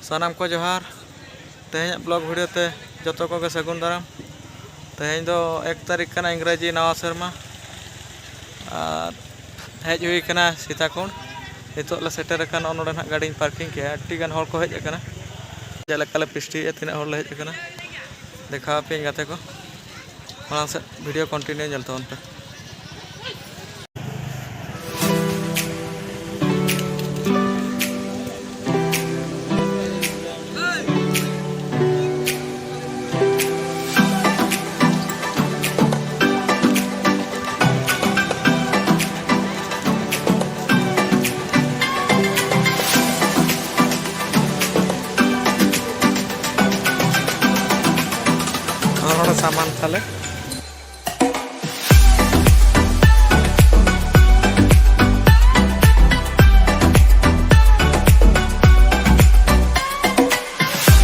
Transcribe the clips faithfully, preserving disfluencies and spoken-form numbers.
ᱥᱟᱱᱟᱢ ᱠᱚ ᱡᱚᱦᱟᱨ᱾ ᱛᱮᱦᱮᱧᱟᱜ ᱵᱞᱚᱜ ᱵᱷᱤᱰᱤᱭᱳ ᱛᱮ ᱡᱚᱛᱚ ᱠᱚᱜᱮ ᱥᱟᱹᱜᱩᱱ ᱫᱟᱨᱟᱢ᱾ ᱛᱮᱦᱮᱧ ᱫᱚ ᱮᱠ ᱛᱟᱹᱨᱤᱠᱷ ᱠᱟᱱᱟ, ᱤᱝᱨᱮᱡᱤ ᱱᱟᱣᱟ ᱥᱮᱨᱢᱟ᱾ ᱟᱨ ᱦᱮᱡ ᱦᱩᱭ ᱠᱟᱱᱟ ᱥᱤᱛᱟᱠᱩᱸᱰ᱾ ᱱᱤᱛᱚᱜ ᱞᱮ ᱥᱮᱴᱮᱨ ᱟᱠᱟᱱᱟ, ᱱᱚᱰᱮ ᱱᱟᱦᱟᱜ ᱜᱟᱹᱰᱤᱧ ᱯᱟᱨᱠᱤᱝ ᱠᱮᱜᱼᱟ᱾ ᱟᱹᱰᱤ ᱜᱟᱱ ᱦᱚᱲ ᱠᱚ ᱦᱮᱡ ᱟᱠᱟᱱᱟ᱾ ᱪᱮᱫ ᱞᱮᱠᱟ ᱞᱮ ᱯᱮᱥᱴᱤᱭᱮᱫᱼᱟ, ᱛᱤᱱᱟᱹᱜ ᱦᱚᱲ ᱞᱮ ᱦᱮᱡ ᱟᱠᱟᱱᱟ, ᱫᱮᱠᱷᱟᱣ ᱟᱯᱮᱭᱟᱹᱧ ᱜᱟᱛᱮ ᱠᱚ᱾ ᱢᱟᱲᱟᱝ ᱥᱮᱫ ᱵᱷᱤᱰᱤᱭᱳ ᱠᱚᱱᱴᱤᱱᱤᱭᱩ ᱧᱮᱞ ᱛᱟᱵᱚᱱ ᱯᱮ᱾ ᱟᱨ ᱚᱱᱟ ᱥᱟᱢᱟᱱ ᱛᱟᱞᱮ᱾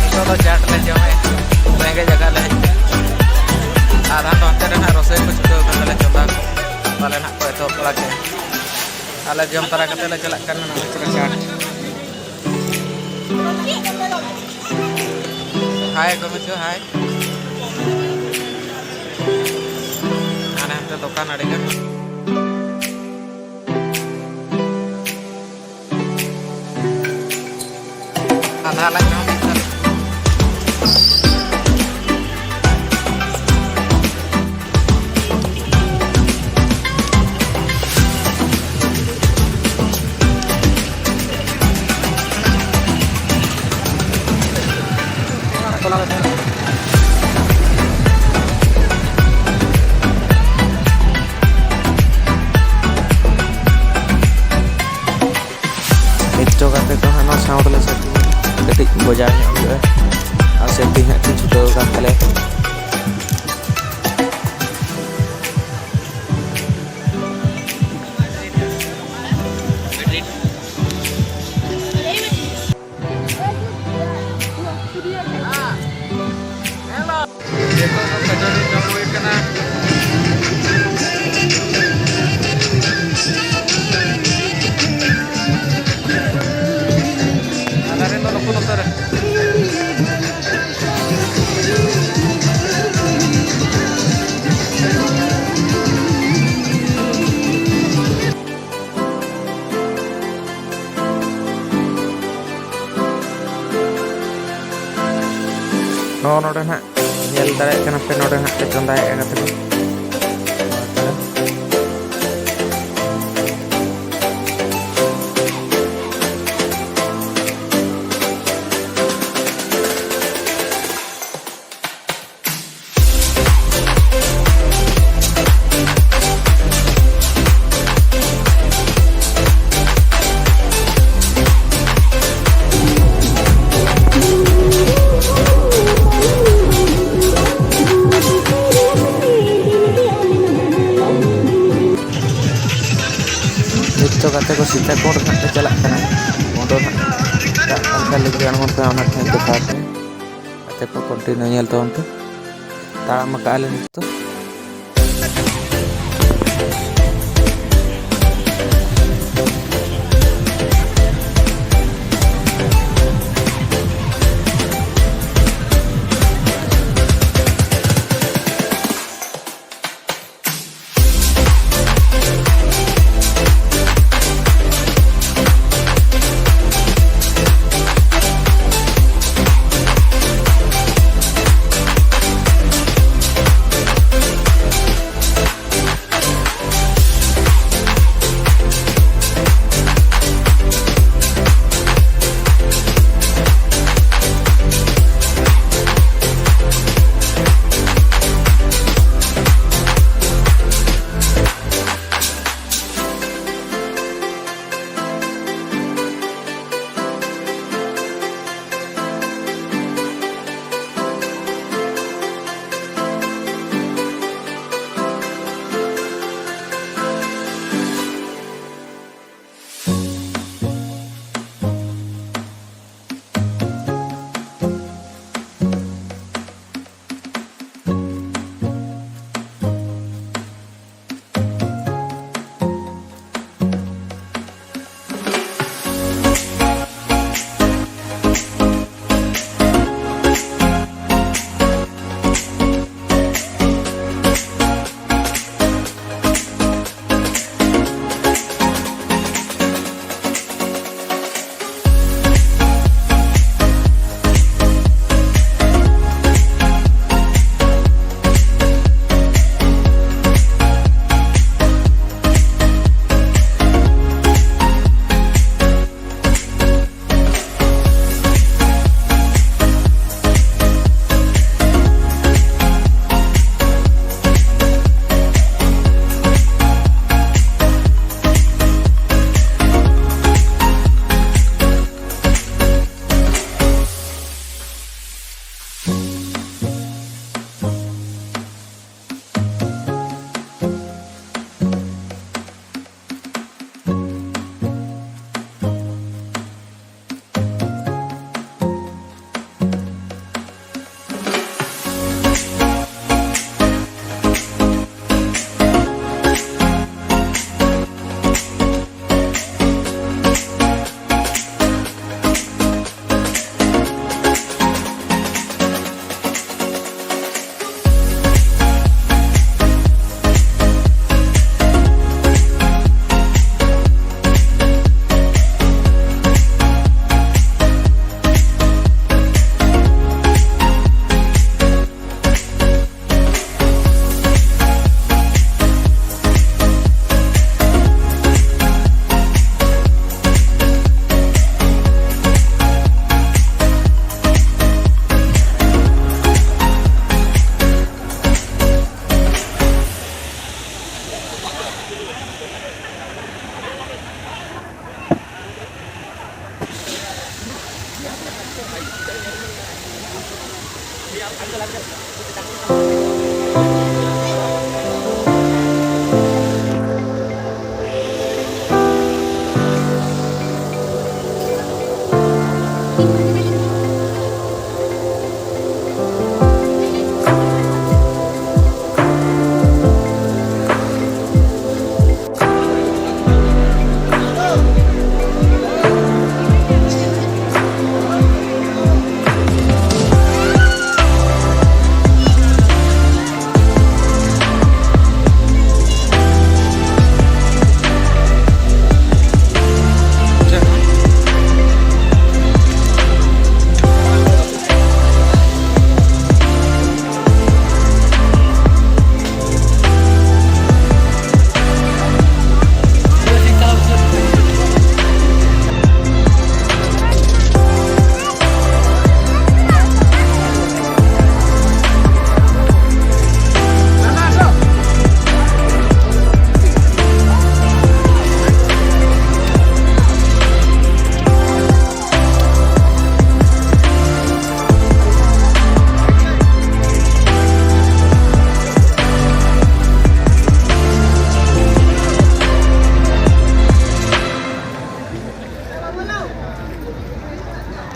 ᱱᱤᱛᱚᱜ ᱫᱚ ᱪᱟᱴ ᱞᱮ ᱡᱚᱢᱮᱫ, ᱨᱮᱸᱜᱮᱡ ᱟᱠᱟᱫ ᱞᱮ ᱦᱮᱡ ᱠᱟᱱᱟ᱾ ᱟᱨ ᱦᱟᱱᱛᱮ ᱨᱮ ᱱᱟᱦᱟᱜ ᱨᱚᱥᱚᱭ ᱠᱚ ᱪᱷᱩᱴᱟᱹᱣ ᱠᱟᱱ ᱛᱟᱞᱮ, ᱪᱚᱸᱫᱟ ᱠᱚ ᱯᱟᱞᱮ ᱱᱟᱦᱟᱜ ᱠᱚ ᱮᱛᱚᱦᱚᱵ ᱵᱟᱲᱟ ᱠᱮᱫᱟ᱾ ᱟᱞᱮ ᱡᱚᱢ ᱛᱟᱨᱟ ᱠᱟᱛᱮ ᱞᱮ ᱪᱟᱞᱟᱜ ᱠᱟᱱᱟ ᱱᱟᱦᱟᱜ ᱪᱟᱴ᱾ ᱦᱟᱭ ᱜᱚᱢᱤᱪᱚ, ᱦᱟᱭ᱾ ᱦᱟᱱᱮ ᱦᱟᱱᱛᱮ ᱫᱚᱠᱟᱱ ᱟᱹᱰᱤ ᱜᱟᱱ᱾ ᱟᱫᱷᱟ ᱞᱟᱡ ᱨᱮᱦᱚᱸ ᱢᱤᱫ ᱫᱷᱟᱣ᱾ ᱱᱤᱛ ᱫᱚ ᱜᱟᱛᱮ ᱠᱚ ᱦᱟᱸᱜ ᱱᱚᱣᱟ ᱥᱟᱶ ᱛᱮᱞᱮ ᱥᱮᱴᱤᱝ, ᱠᱟᱹᱴᱤᱡ ᱵᱚᱡᱟᱣ ᱧᱚᱜ ᱦᱩᱭᱩᱜᱼᱟ᱾ ᱟᱨ ᱥᱮᱴᱤᱝ ᱦᱟᱸᱜ ᱠᱤᱱ ᱪᱷᱩᱴᱟᱹᱣ ᱟᱠᱟᱱ ᱛᱟᱞᱮᱭᱟ᱾ ᱱᱤᱛᱚᱜ ᱫᱚ ᱠᱷᱟᱹᱡᱟᱹᱲᱤ ᱡᱚᱢ ᱦᱩᱭ ᱠᱟᱱᱟ᱾ ᱟᱞᱮ ᱨᱮᱱ ᱫᱚ ᱱᱩᱠᱩ ᱱᱚᱛᱮ ᱨᱮ᱾ ᱱᱚᱜᱼᱚ ᱱᱚᱰᱮ ᱱᱟᱦᱟᱜ ᱧᱮᱞ ᱫᱟᱲᱮᱭᱟᱜ ᱠᱟᱱᱟ ᱯᱮ, ᱱᱚᱰᱮ ᱱᱟᱦᱟᱜ ᱠᱚ ᱪᱚᱸᱫᱟᱭᱮᱫᱼᱟ ᱜᱟᱛᱮ ᱠᱚ᱾ ᱱᱤᱛ ᱫᱚ ᱜᱟᱛᱮ ᱠᱚ ᱥᱤᱛᱟᱠᱩᱸᱰ ᱱᱟᱦᱟᱜ ᱞᱮ ᱪᱟᱞᱟᱜ ᱠᱟᱱᱟ᱾ ᱚᱸᱰᱮ ᱱᱟᱦᱟᱜ ᱪᱟᱞᱟᱜ ᱠᱟᱱ ᱠᱷᱟᱱ ᱞᱤᱧ ᱚᱱᱟ ᱴᱷᱮᱱ ᱫᱮᱠᱷᱟᱣ ᱯᱮ᱾ ᱜᱟᱛᱮ ᱠᱚ continue ᱧᱮᱞ ᱛᱟᱵᱚᱱ ᱯᱮ᱾ ᱛᱟᱲᱟᱢ ᱟᱠᱟᱫᱼᱟ ᱞᱮ ᱱᱤᱛᱚᱜ᱾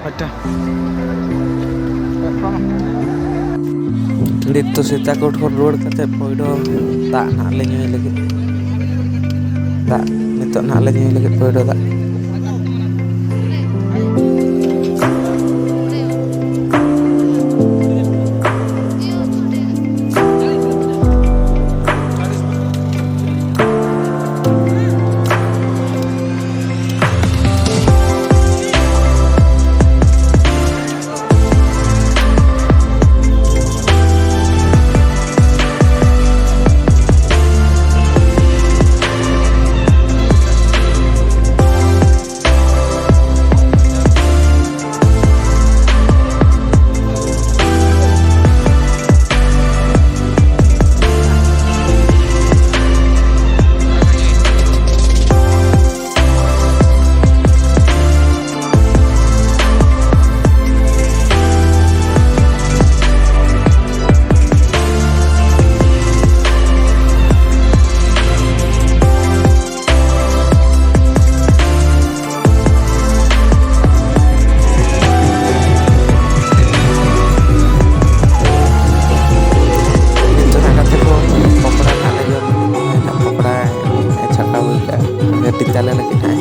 ᱟᱪᱪᱷᱟ᱾ ᱱᱤᱛ ᱫᱚ ᱥᱤᱛᱟᱠᱳᱴ ᱠᱷᱚᱱ ᱨᱩᱣᱟᱹᱲ ᱠᱟᱛᱮ ᱯᱳᱭᱞᱳ ᱫᱟᱜ ᱱᱟᱜ ᱞᱮ ᱧᱩᱭ ᱞᱟᱹᱜᱤᱫ᱾ ᱫᱟᱜ ᱱᱤᱛᱚᱜ ᱱᱟᱜ ᱞᱮ ᱧᱩᱭ ᱞᱟᱹᱜᱤᱫ ᱯᱳᱭᱞᱳ ᱫᱟᱜ᱾ ᱛᱟᱞᱮ ᱞᱟᱹᱜᱤᱫ ᱦᱟᱸᱜ᱾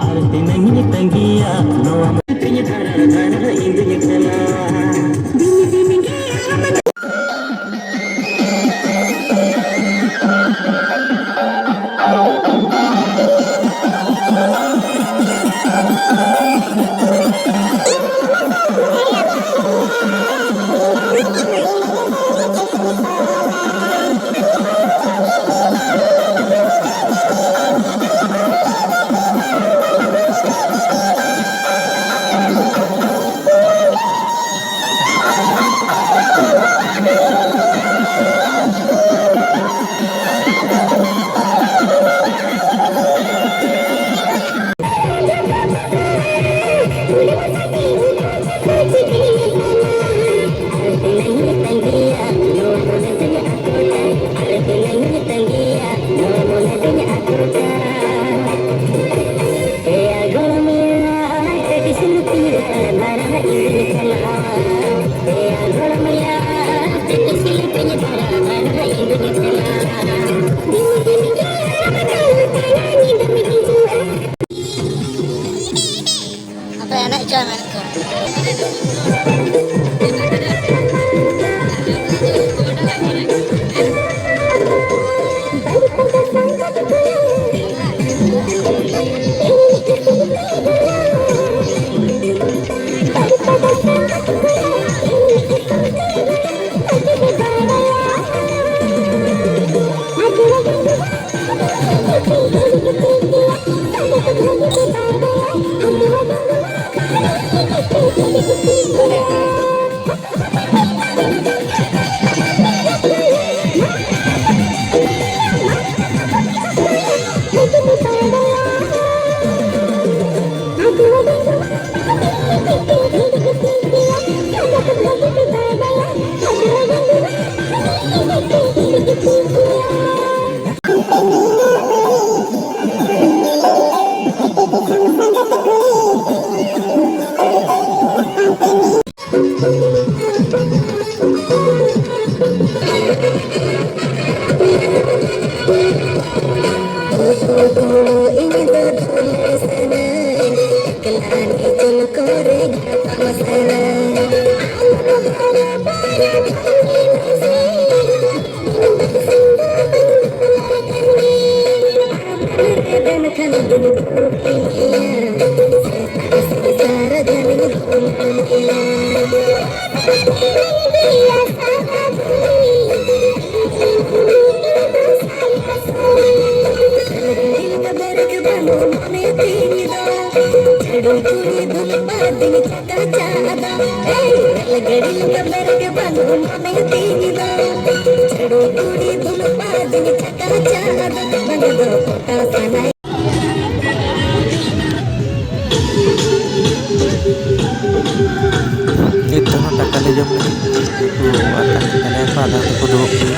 ᱟᱨ ᱛᱤᱱᱟᱹᱝ ᱤᱧ ᱛᱟᱺᱜᱤᱭᱟ ᱱᱚᱣᱟ ᱢᱟ ᱛᱤᱧ ᱫᱷᱟᱨᱟ ᱫᱷᱟᱨᱟ ᱤᱧ ᱫᱩᱧ ᱠᱷᱮᱞᱟ᱾ ᱟᱯᱮ ᱮᱱᱮᱡ ᱪᱚᱭ ᱢᱮ ᱱᱤᱛᱚᱜ᱾ ᱱᱤᱛ ᱫᱚ ᱦᱟᱸᱜ ᱫᱟᱠᱟ ᱞᱮ ᱡᱚᱢ ᱞᱟᱹᱜᱤᱫ᱾ ᱩᱱᱠᱩ ᱚᱲᱟᱜ ᱨᱮ ᱛᱟᱦᱮᱸ ᱠᱟᱱᱟ ᱠᱚ, ᱟᱫᱚ ᱩᱱᱠᱩ ᱫᱩᱲᱩᱵ ᱜᱮ᱾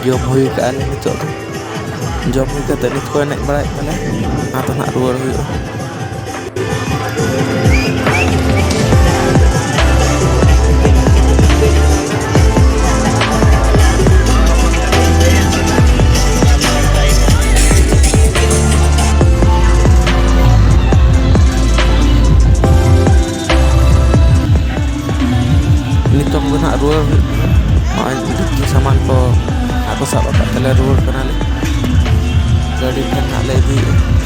ᱡᱚᱢ ᱦᱩᱭ ᱠᱟᱜᱼᱟ ᱞᱮ ᱱᱤᱛᱚᱜ ᱫᱚ᱾ ᱡᱚᱢ ᱦᱩᱭ ᱠᱟᱛᱮ ᱱᱤᱛ ᱠᱚ ᱮᱱᱮᱡ ᱵᱟᱲᱟᱭᱮᱫ ᱠᱟᱱᱟ᱾ ᱟᱫᱚ ᱱᱟᱦᱟᱜ ᱨᱩᱣᱟᱹᱲ ᱦᱩᱭᱩᱜᱼᱟ᱾ ᱱᱤᱛᱚᱝ ᱫᱚ ᱱᱟᱦᱟᱜ ᱨᱩᱣᱟᱹᱲ ᱦᱩᱭᱩᱜ ᱠᱟᱱᱟ᱾ ᱱᱚᱜᱼᱚᱭ ᱫᱷᱩᱛᱤ ᱥᱟᱢᱟᱱ ᱠᱚ ᱦᱟᱸᱜ ᱠᱚ ᱥᱟᱵ ᱟᱠᱟᱫ ᱛᱟᱞᱮ, ᱨᱩᱣᱟᱹᱲ ᱠᱟᱱᱟᱞᱮ᱾ ᱜᱟᱹᱰᱤ ᱴᱷᱮᱱ ᱦᱟᱸᱜ ᱞᱮ ᱤᱫᱤᱭᱮᱫᱼᱟ᱾